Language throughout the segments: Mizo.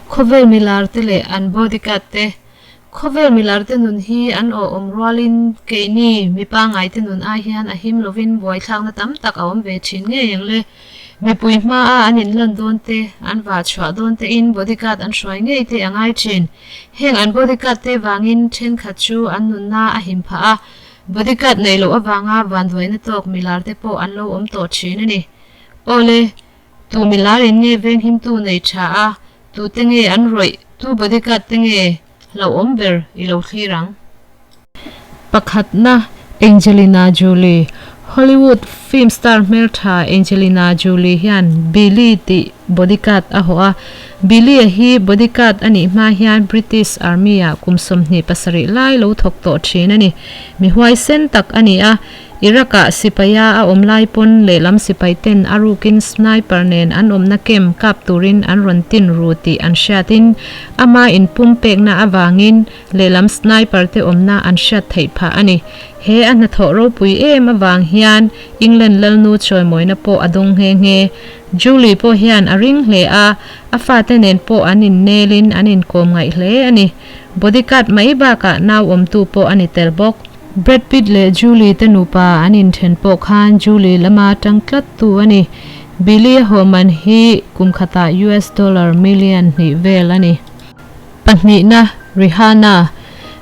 Khawvel milar te leh an bodyguard te. Khawvel milar te nun hi an awh awm rualin keini mi pangai te nun ai hian a him lovin buaithlakna tam tak a awm ve thin ngei ang le. Mipui hmaa an inlan dawn te, an vah chhuah dawn te in bodyguard an hruai ngei te a ngai thin. Heng an bodyguard te vangin thenkhat chu an nunna a him phah a, bodyguard neih loh avanga vanduaina tawk milar te pawh an lo awm tawh thin a ni. Awle, Tu milar in nge venghimtu nei tha a, tute nge an rawih, tu bodyguard te nge hlauhawm ber i lo thlir ang? Pakhatna, Angelina Jolie, Hollywood film star hmeltha Angelina Jolie hian Billy tih bodyguard a hawh a. Billy-a hi bodyguard a nih hma hian British Army-ah kum 27 lai lo thawk tawh thin a ni. Mi huaisen tak a ni a, Iraq-ah sipaia a awm lai pawn lehlam sipai ten a rukin sniper nen an awmna camp kap turin an rawn tin ru tih an hriatin ama inpum pekna avangin lehlam sniper te awmna an hriat theih phah a ni. He a hnathawh ropui em avang hian England lalnu chawimawina pawh a dawng nghe nghe. Julie pawh hian a ring hle a, a fate nen pawh an innelin an inkawm ngaih hle a ni. Bodyguard mai bakah nau awmtu pawh a ni tel bawk. Brad Pitt leh Julie te nupa an inthen pawh khan Julie lama tang tlat tu a ni. Billy Homan hi kum khatah US dollar million hnih vel a ni. Pahnihna, Rihanna.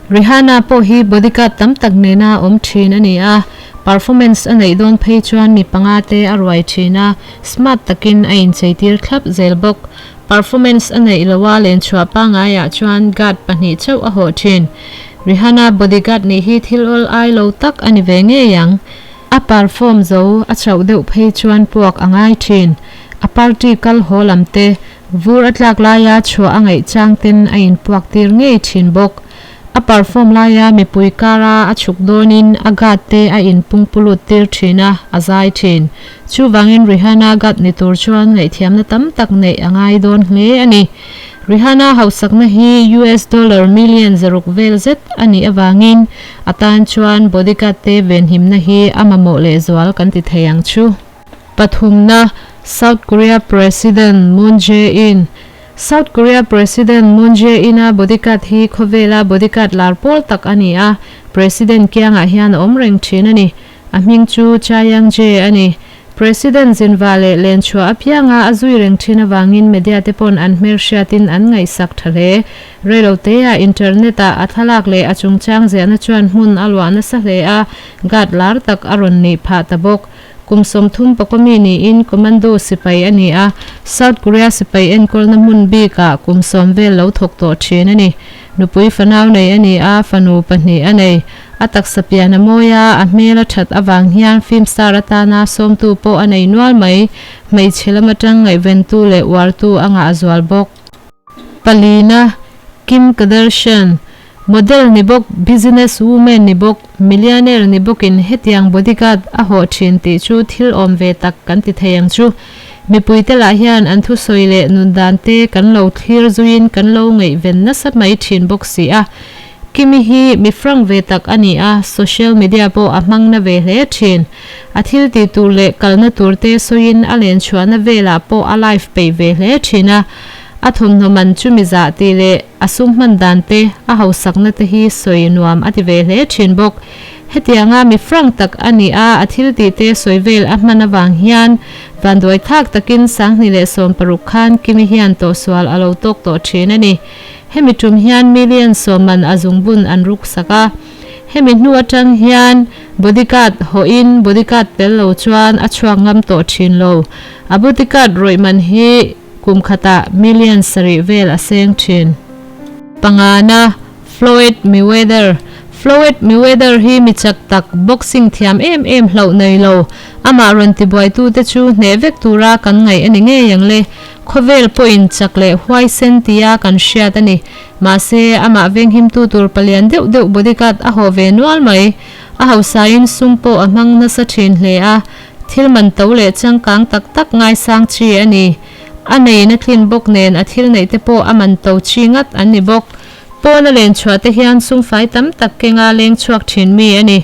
Rihanna pawh hi bodyguard tam tak nena awm thin a ni a, performance a neih dawn phei chuan mi panga te a ruai thin a, smart takin a incheitir thlap zel bawk. Performance a neih loha lenchhuah pangaiah chuan guard pahnih chauh a hawh thin. Rihanna bodyguard nih hi thil awl ai lo tak a ni ve ngei ang. A perform zo a chauh deuh phei chuan puak a ngai thin. A party kal haw lam te, vur a tlak laia chhuah a ngaih chang ten a inpuak tir ngei thin bawk. A perform laia mipui kara a chhuk dawnin a guard te a inpungpulut tir thin a, a zai thin. Chuvangin Rihanna guard ni tur chuan ngaihthiamna tam tak neih a ngai dawn hle a ni. Rihanna hausakna hi US dollar million zaruk vel zet a nih avangin a tan chuan bodyguard te venhimna hi a mamawh lehzual kan ti thei ang chu. Pathumna, South Korea President Moon Jae-in South Korea President Moon Jae-in-a bodyguard hi khawvela bodyguard lar pawl tak a ni a, President kiangah hian a awm reng thin a ni. A hming chu Cha Yang-jae a ni. President zinva leh lenchhuah apianga a zui reng thin avangin media te pawn an hmelhriatin an ngaihsak tha hle. Reiloteah internet-ah a thlalak leh a chungchang ziahna chuan hmun a luah nasa hle a, guard lar tak a rawn nih phah ta bawk. Kum 30 pakawmi niin Commando sipai a ni a, South Korea sipai enkawlna hmun bikah kum 10 vel lo thawk tawh thin a ni. Nupui fanau nei a ni a, fanu pahnih a nei. A taksa pian a mawi a, a hmel a that avang hian film star atana sawmtu pawh a nei nual mai. Hmeichhe lam atang ngaihventu leh uartu a ngah zual bawk. Palina, Kim Kardashian, Model ni bawk, business woman ni bawk, millionaire ni bawkin hetiang bodyguard a hawh thin tih chu thil awm ve tak kan ti thei ang chu. Mipuite lah hian an thusawi leh nun dan te kan lo thlir zuiin kan lo ngaihven nasa mai thin bawk si a. Kimi hi mi frank ve tak a ni a, social media pawh a hmang na ve hle thin. A thil tih tur leh kalna tur te sawiin a lenchhuahna velah pawh a live peih ve hle thin a. A thawmhnaw man chu mi zah tih leh a sum hman dan te, a hausakna te hi sawi nuam a ti ve hle thin bawk. Hetianga mi frank tak a ni a, a thil tih te sawi vel a hman avang hian vanduai thak takin 2016 khan Kimi hian tawhsual a lo tawk tawh thin a ni. Hemi tum hian million 10 man a zungbun an ruk sak a. Hemi hnu atang hian bodyguard hawhin bodyguard tel lo chuan a chhuak ngam tawh thin lo. A bodyguard rawih man hi Kum khatah million sarih vel a seng thin. Pangana, Floyd Mayweather Floyd Mayweather hi mi chak tak, boxing thiam em em hlauh nei lo. Amah rawn tibuaitute chu hneh vek tura kan ngaih a ni ngei ang le. Khawvel pawhin chak leh huaisen tia kan hriat a ni. Mahse, amah venghimtu tur palian deuh deuh bodyguard a haw ve nual mai. A hausain sum pawh a hmang nasa thin hle a. Thil man to leh changkang tak tak ngaisang chi a ni. A neiin a tlin bawk nen a thil neih te pawh a man to chi ngat an ni bawk. Pawn a len chhuah te hian sumfai tam tak kenga leng chhuak thin mi a ni.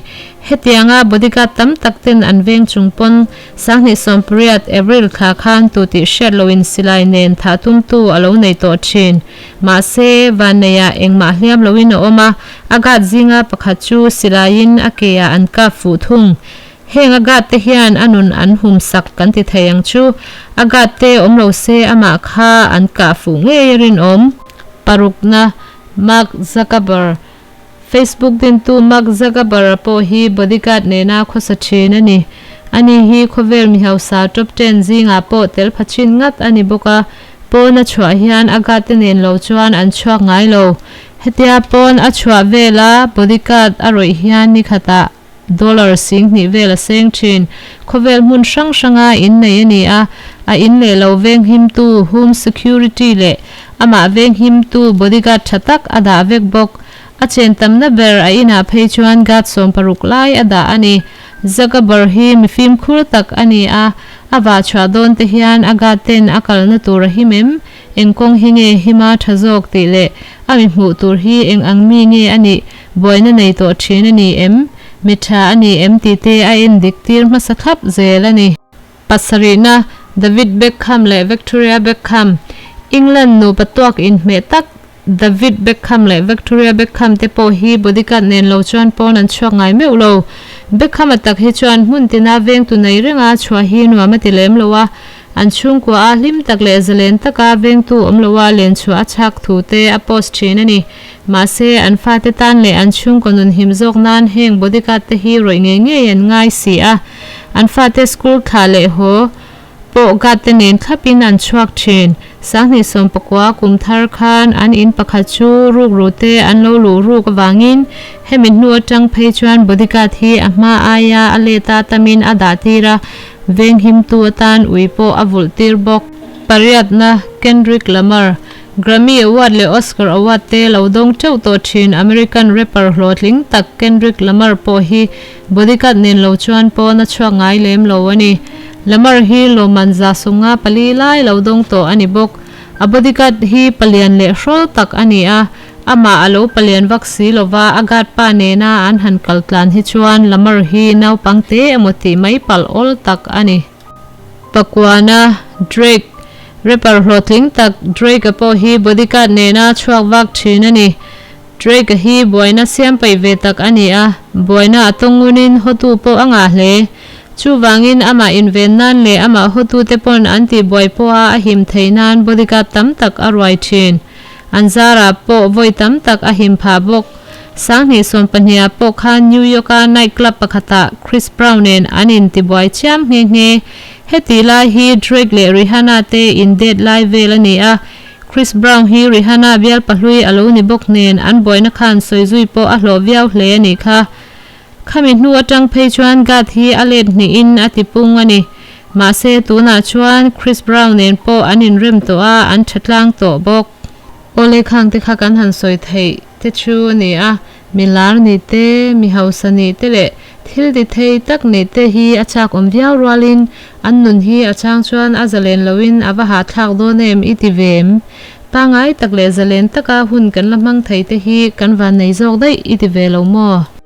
Hetianga bodyguard tam tak ten an veng chung pawn Sanghnih sawmpariat April thla khan tu tih hriat loin silai nen thah tumtu a lo nei tawh thin. Mahse, Vanneiah engmah hliam loin a awm a, a guard zinga pakhat chu silaiin a keah an kap fuh thung. Heng a guard te hian a nun an hum sak kan ti thei ang chu. A guard te awm lo se amah kha an kah fuh ngei a rinawm. Parukna, Mark Zuckerberg Facebook dintu Mark Zuckerberg-a pawh hi bodyguard nena khawsa thin a ni. Ani hi khawvel mi hausa top ten zingah pawh tel pha chin ngat a ni bawk a, pawn a chhuah hian a guard te nen lo chuan an chhuak ngai lo. Hetia pawn a chhuah vela bodyguard a rawih hian ni khatah Dollar 2000 vel a seng thin. Khawvel hmun hrang hranga in nei a ni a, a in leh lo venghimtu home security leh amah venghimtu bodyguard tha tak a dah vek bawk. A chen tamna ber a inah phei chuan guard 16 lai a dah a ni. Zuckerberg hi mi fimkhur tak a ni a, a vah chhuah dawn te hian a guard ten a kalna tur a him em? Eng kawng hi nge hima tha zawk tih leh a mi hmuh tur hi eng ang mi nge a nih? Buaina nei tawh thin a ni em? Mi tha a ni em tih te a en dik tir hmasa thlap zel a ni. Pasarihna, David Beckham leh Victoria Beckham, England nupa tuak inhmeh tak David Beckham leh Victoria Beckham te pawh hi bodyguard nen lo chuan pawn an chhuak ngai meuh lo. Beckham-a tak hi chuan hmun tina vengtu nei renga chhuah hi nuam a ti lem lo a, An chhungkua a hlim tak leh zalen taka vengtu awm loa len chhuah a chhak thu te a post thin a ni. Mahse, an fate tan leh an chhungkaw nun him zawk nan heng bodyguard te hi rawih ngei ngei an ngai si a. An fate school thlah leh haw pawh guard te nen thlapin an chhuak thin. 2019 kum thar khan an in pakhat chu rukru te an lo luh ruk avangin hemi hnu atang phei chuan bodyguard hi a hma aia a let a tamin a dah tir a. Venghimtu atan ui pawh a vulh tir bawk. Pariatna, Kendrick Lamar, Grammy Award leh Oscar Award te lo dawng teuh tawh thin American rapper hlawhtling tak Kendrick Lamar pawh hi bodyguard nen lo chuan pawn a chhuak ngai lem lo a ni. Lamar hi lawmman 54 lai lo dawng tawh a ni bawk. A bodyguard hi palian leh hrawl tak a ni a, Amah a lo palian vak si lova, a guard pa nena an han kal tlan hi chuan Lamar hi naupang te emaw tih mai palh awl tak a ni. Pakuana, Drake, rapper hlawhtling tak Drake-a pawh hi bodyguard nena chhuak vak thin a ni. Drake-a hi buaina siam paih ve tak a ni a, buaina a tawng ngunin hawtu pawh a ngah hle. Chuvangin amah inven nan leh amah hawtute pawn an tihbuai pawha a him theih nan bodyguard tam tak a ruai thin. An zarah pawh vawi tam tak a him phah bawk. 2012 ah pawh khan New York-a night club pakhatah Chris Brown nen an intibuai chiam nghe nghe. Heti lai hi Drake leh Rihanna te in date lai vel a ni a. Chris Brown hi Rihanna bial pahlui a lo ni bawk nen an buaina khan sawizui pawh a hlawh viau hle a nih kha. Khami hnu atang phei chuan Gad hi a let hnihin a ti pung a ni. Mahse, tunah chuan Chris Brown nen pawh an inrem tawh a, an tha tlang tawh bawk. Awle khang te kha kan han sawi theih te chu a ni a, mi lar ni te, mi hausa nih te leh thil ti thei tak nih te hi a chak awm viau rualin an nun hi a chang chuan a zalen loin a va hahthlak dawn em i ti ve em? Pangai tak leh zalen taka hun kan la hmang thei te hi kan vannei zawk daih i ti ve lo maw?